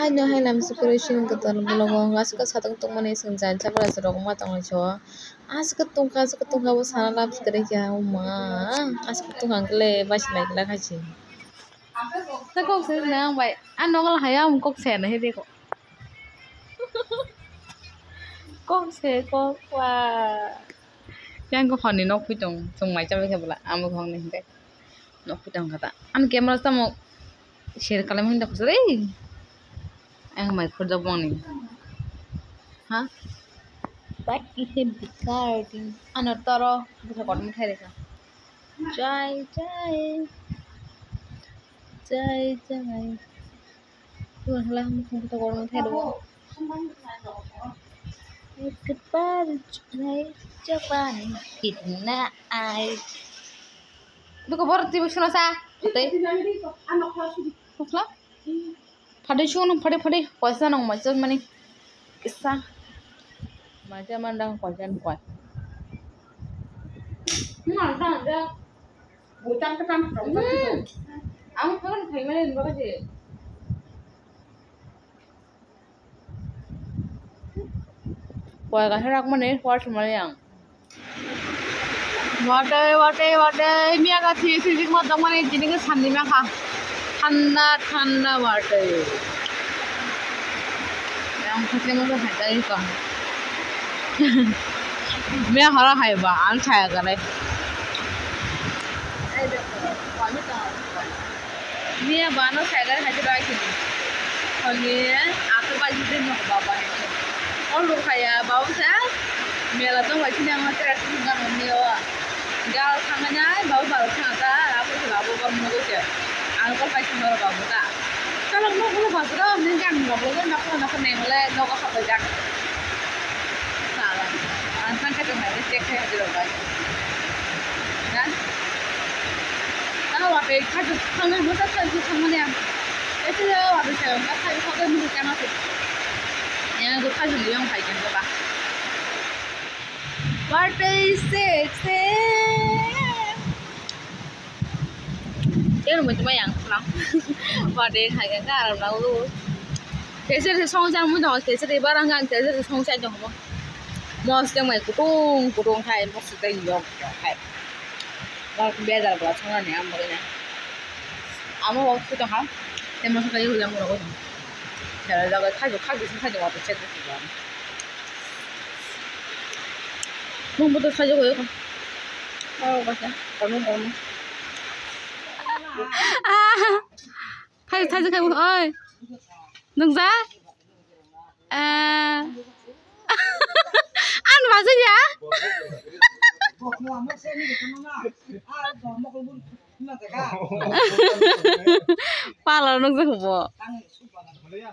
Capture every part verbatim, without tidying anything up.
Ano hai lam sukuri sini kotor vlog o aswk satung tongmani swng jan chaprasrok ma tonglaisio. Aswk tongkha, aswk tongkha bo sana lam sukuri kha, o ma. Aswk tongkha hwnkhe le basi lai glak hai se. Tei kok se nang bai. A nogo hai ang kok se na he de ko. Kok se kok wa. Yang ko honni nok pi tong, tong mai chabai khe bwla, amo khong ni hwnkhe. Nok pi tong kha ta. Ani camera tamo share kalam hinda khosore. Ang mai khurda bongni. Ha? But it is recording. Ano toro bwsa kotor thai reka. Jai jai. Jai jai. Wah, lah, mukhang kita korang thai do. Ek baar jawani kitna ai. Duka bor tibu suna sa. Tei. Khosla? Phadai sung nang phadai phadai. Koisa nang maisa mani. Kisa. Maisa mandang koisa nang koi. Nang tang ja. Bujang ketan. Hmm. Ang kan khaimani nang baka je. Koi kaisa rakmani kuar sumani ang. Watwi watwi watwi miya ka thi thi jik ma tongmani tini ke sandi ma kha. Thanda thanda watwi. Yang khasni mo hai ta iko. Miya horo hai ba ang chaya kare. Miya bano cycle hai se bai kini. Honi ato baji din no baba ni. O luk hai ya babu sa mela tong bai kini ang tere tong ga no ni o. Gal thang na babu babu thang ta apo se babu bam no go se. Ang ko pai thang ro babu ta. Kalau mau kalau babu ta ni kan babu kan nak nak ne mele no ko sa jak. Salah. Ang thang ka thang na check hai jero bai. Na? Tamo watwi khaju thangwi bwsa khaju thangmani ang. Tei tei watwi se wngkha khaju thangwi mili chama se. Yang go khaju ni yang phai khe ba. Watwi se se. Tei rwngwi tongma yang khwlang. Watwi khai khe aram nango. Keseri song chang mui tongo, keseri barang kang keseri song chai tongo. Mos teng mai kutung kutung khai, mos teng yok yok khai. Mos bejal bwla songna ni ang bagwi na. Amo bo kutung ha, tei mos kai hula mura kutung. Sera jaga khai khai khai khai wa check khai. Mung buto khai ko. Oh, basa. Kono kono. Thai thai khai oi. Nungja? Eh. An baja ya? Pala nungja hubo.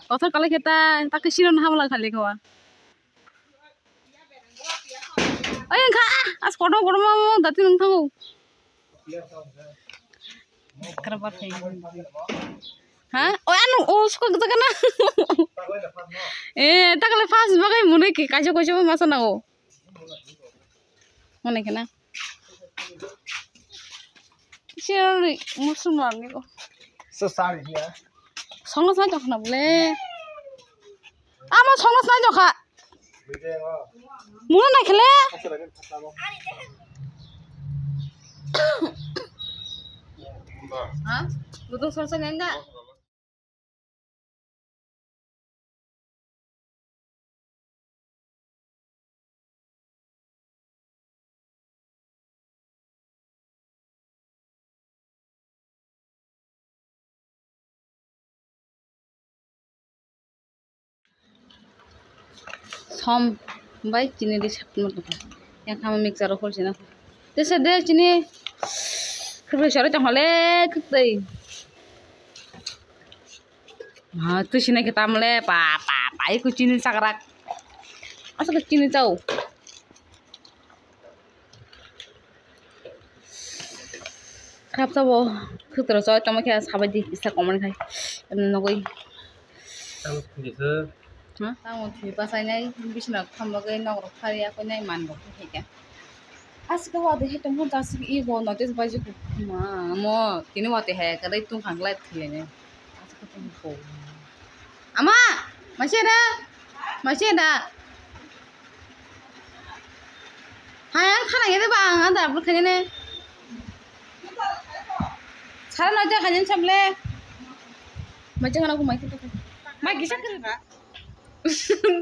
Kotor kala kita tak kesiron hamla kali kawa. Oi, wngkha, ah, as kotor kotor ma, ma, dati nung thango. Ha? Oi, anu, o, suka gajak na. Eh, takle fast bagai mune ke, kaisa kaisa ma masa nango. Mane ke na. Sir, musulman ni ko. So sorry ya. Songno sai tokna bole. Ama songno sai tokha. Muna na khele. Ha? Butung sorsa nenda. Som bai chini di sakno tongkha. Yang kama mixer o khol sina. Tesa de chini. Khirbe sare tong hole khitei. Ha, tu sini kita mele pa pa pa iku chini sakrak. Asa ke chini tau. Khap sabo, khwtwrok choi tongma khe sabai di, kisa komani khai. Em, nugui. Tamo thwi kisa. Ha? Tamo thwi basainai, bisina thamlogwi nok rok phari yakhwinai man rok khai kha. Aswk watwi hai tongkha, aswk ego notice bai jukhu. Ma, mo, tini watwi hai kwrwi tungkha, light khwlainai. Aswk tongkha. Ama! Maise da? Maise da? Hai, ang khana gede ba, ang ada upload khainani. Sara no ja khainani sable. Maise khana ko maise ta. Mai gisa khe.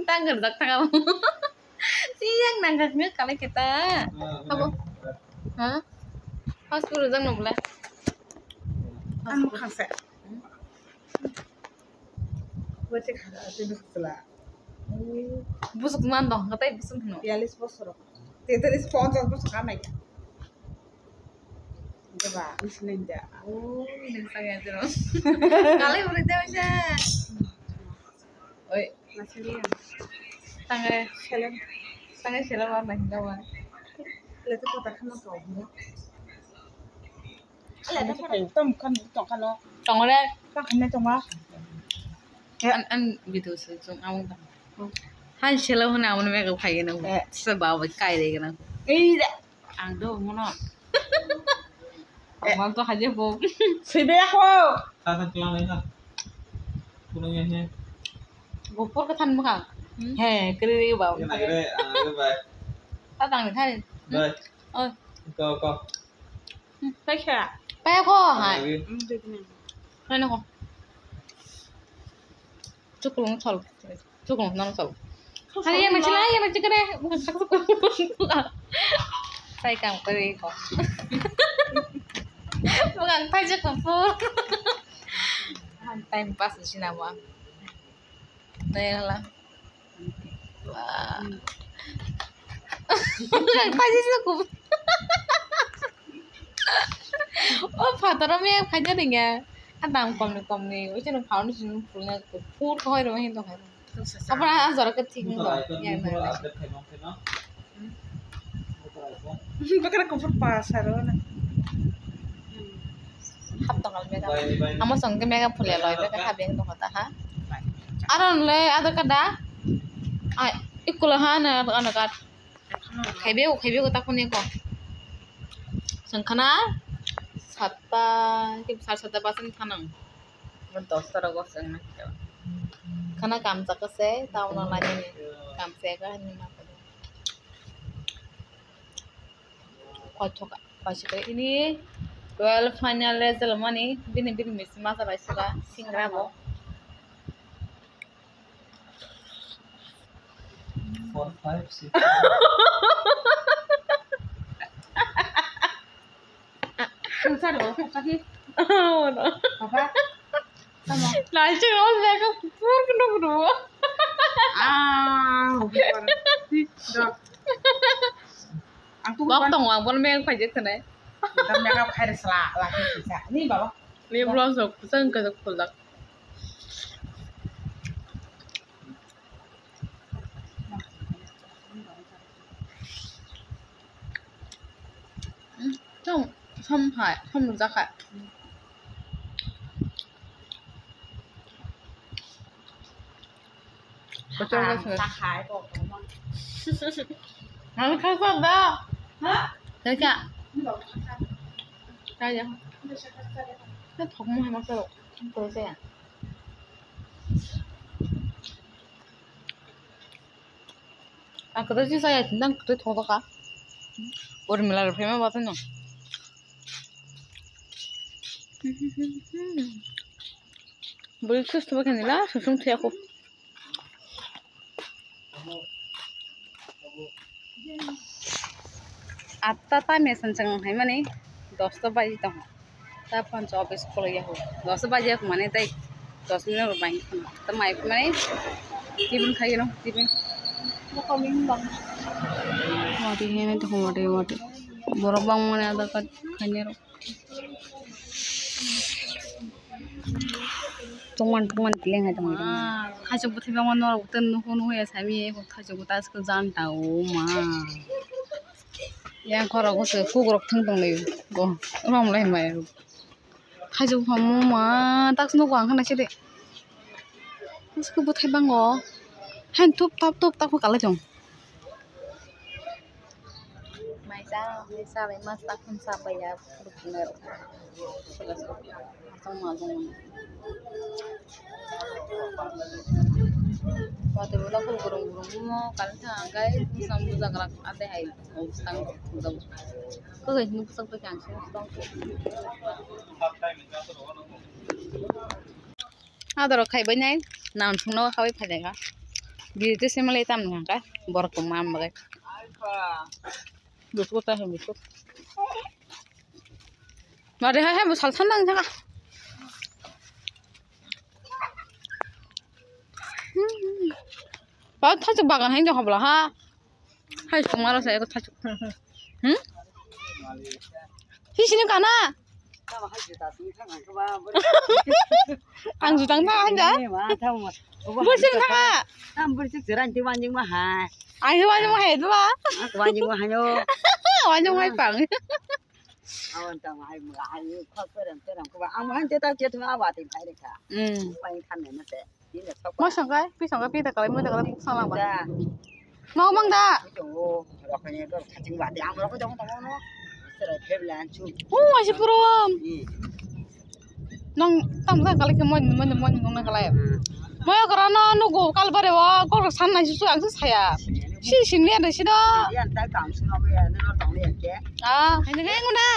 Tang gerjak thang abo. Si yang nangkak nge kalai kita. Abo. Ha? Hospital jang no bula. Ang khangsa. Wache khara, tini khusla. Busuk man dong, katai busuk no. Bialis bosor. Tetelis ponchas bosor kanai. Jaba, isnenda. Oh, ini saya aja. Kali boleh tahu aja. Oi. Masih dia. Tangai. Selen. Tangai selen warna hijau. Lihat kota kan mau kau. Tongre. Tongre. An, an video se chung amung ta. Han selo hone amung mega phai gana. Eh. Se ba ba kai re gana. Ei da. Ang do mono. Amang to haje bo. Sibe ko. Ta ta klang nai ka. Kuno ye he. Gopor ka than baka. He, kri re ba. Ye na kre, ang re ba. Ta tang ni thai. Bai. Oh. Ko ko. Paikha. Paikha hai. Hai nako. Chuklung chol. Chuklung nang chol. Hari yang macam lain yang macam kene bukan tak chuklung. Saya kamu kau ini kok. Bukan tak chuklung. Time pass di sini apa? Dai la. Wah. Kaji se kum. O phataro me khaja ringa. A dam kom ni kom ni. O cheno foundation pulna pur khoi ro hin to khai. Apa a jora ke thik ni to. Ya na. Bakal kumpul pasar na. Hap tong al mega. Amo song ke mega phule loi mega ha beng tong ta ha. Aron le ada kada. Ai ikula ha na ana kad. Khaibe o khaibe o takuni ko. Song khana satta ki sar satta pasan khanang. Mo dosta rogo song na. Khana kam chakase tauna lani kam se ka ni ma. Koithoka, koichikre ini twelve final result mani bini bini miss masa bai suka singra bo. Four, five, six. Ang sa do, sa ki. Oh no. Papa. Tamo. Lai ching ol bag pur kno kno. Ah, oke. Do. Ang tu bak tong ang bon bag phai jek tane. Tamo bag khai sala la ki sa. Ni baba. Ni blog sok sang ka sok kulak. Tong, som hai, som rujak hai. Kocok kocok. Ang khasa da. Ha? Kaya. Kaya. Kaya thok mo hai masa. Kaya. Ang kwtwi se chaya, nang kwtwi thok kha. Urmila rw phaima ba tei no. Bwrwi sus thok khe nila, sum sum thwiya kho. Atta ta mesen chwng hai mani, dosta baji tongo. Ta phone office khulai ya ho. Dos baje ya mane tai dos minute rok bai khana. Ta mai mane tibin khai no tibin. Mati hene to mati mati. Borok bang mane ada kat khai ne rok. Tungman tungman tilang hai tungman. Khaisok bwthai bangma norok ten nuhu nuhu ya sami khaisok bwthai askhe jan ta o ma. Yang khorok se kukrok thung tong lai go. Rom lai mai. Khaisok phamu ma tak sno ko ang khana se de. Askhe bwthai bango. Hain tup tap tup tap ko kalai tong. Mai cha mai cha lai mas tak khum sa pa ya. Asong ma asong ma. Watwi bo nokol gurung gurung mo kal thang khe bwsang bwsang rak ate hai bwsang bwsang. Kwthai hwnwi bwsang twi khe ang sung sung. Adoro khaibai nai, nang thungno khabai phai nai kha. Biri twi se malai tam nang kha, borok tong ma bagwi. Biskut ta hai biskut. Mare hai hai bo sal san nang thang kha. Ba thajak bagan hai nang habla ha. Hai sung maro sa eko thajak. Hmm? Hi sini kana? Ang jutang ta hanja. Bwswng thanga. Tam bwswk jiran ti wanjing ma hai. Ang hi wanjing ma hai dula. Ang wanjing ma hai yo. Wanjing ma hai pang. Awan tam hai ma hai khok peram peram ko ba. Ang han te ta ke thung awa te khai re kha. Hmm. Pai khan ne na te. Mo sangkai, pi sangkai, pi takalai, mo takalai, buk salang ba. Da. Mau mang da? Tongo, rokani dor khating ba de, ang rokoi tongo tongo no. Serai pheblan chu. Oh, aisi purom. Hmm. Nong tam sa kalai ke mo mo mo nong na kalai. Hmm. Mo kara no nugo kal bare o, kor san nai su ang su saya. Si sin ni ada si do. Yan ta kam su no ya, no tong ya ke. Ah, ini kayak nguna.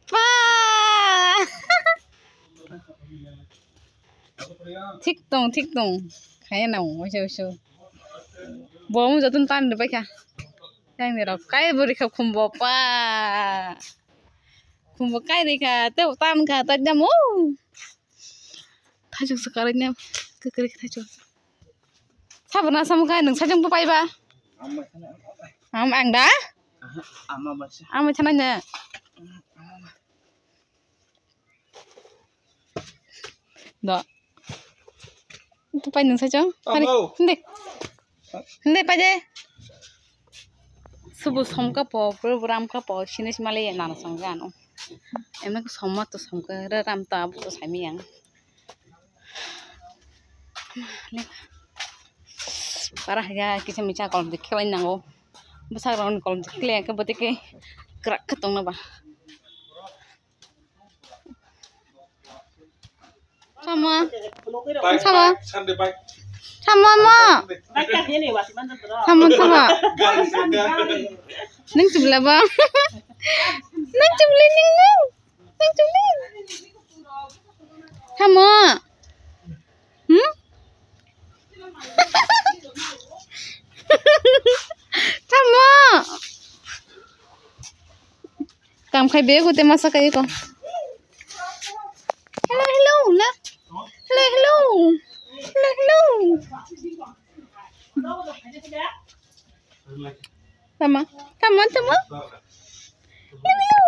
Pa. Thik tong, thik tong. Khaina nang, waisa, waisa. Bo mo jotun tan de paikha. Yang ni rok kai bo rikha khumbo pa. Khumbo kai rikha, te tan kha, ta jamo. Thajok se karai ne, kekri thajok. Sabana sam kai nang sajang pa pai ba. Am ang da? Ama thana ne. Do. Tu pai nung sa chong. Hari. Hindi. Hindi pa je. Subu som ka po, pura buram ka po, sini simale ya nana song ka no. Emna ko som ma to som ka, ra ram ta bu to sami yang. Para ya kisa micha kolom de khelai nango. Bwsarok ni kolom de khelai ke bote ke krak ka tong na ba. Sama. Bye, sama. Bye. Sunday, bye. Sama ma. Sunday. Sama, sama. Gari, gari. Nang chubla ba. Nang chubli ning nang. Nang chubli. Sama. Hmm? Sama. Kam khai be ko te masa kai ko. Hello, hello, na. Hello, hello. Hello, hello. Tama, tama, tama. Hello.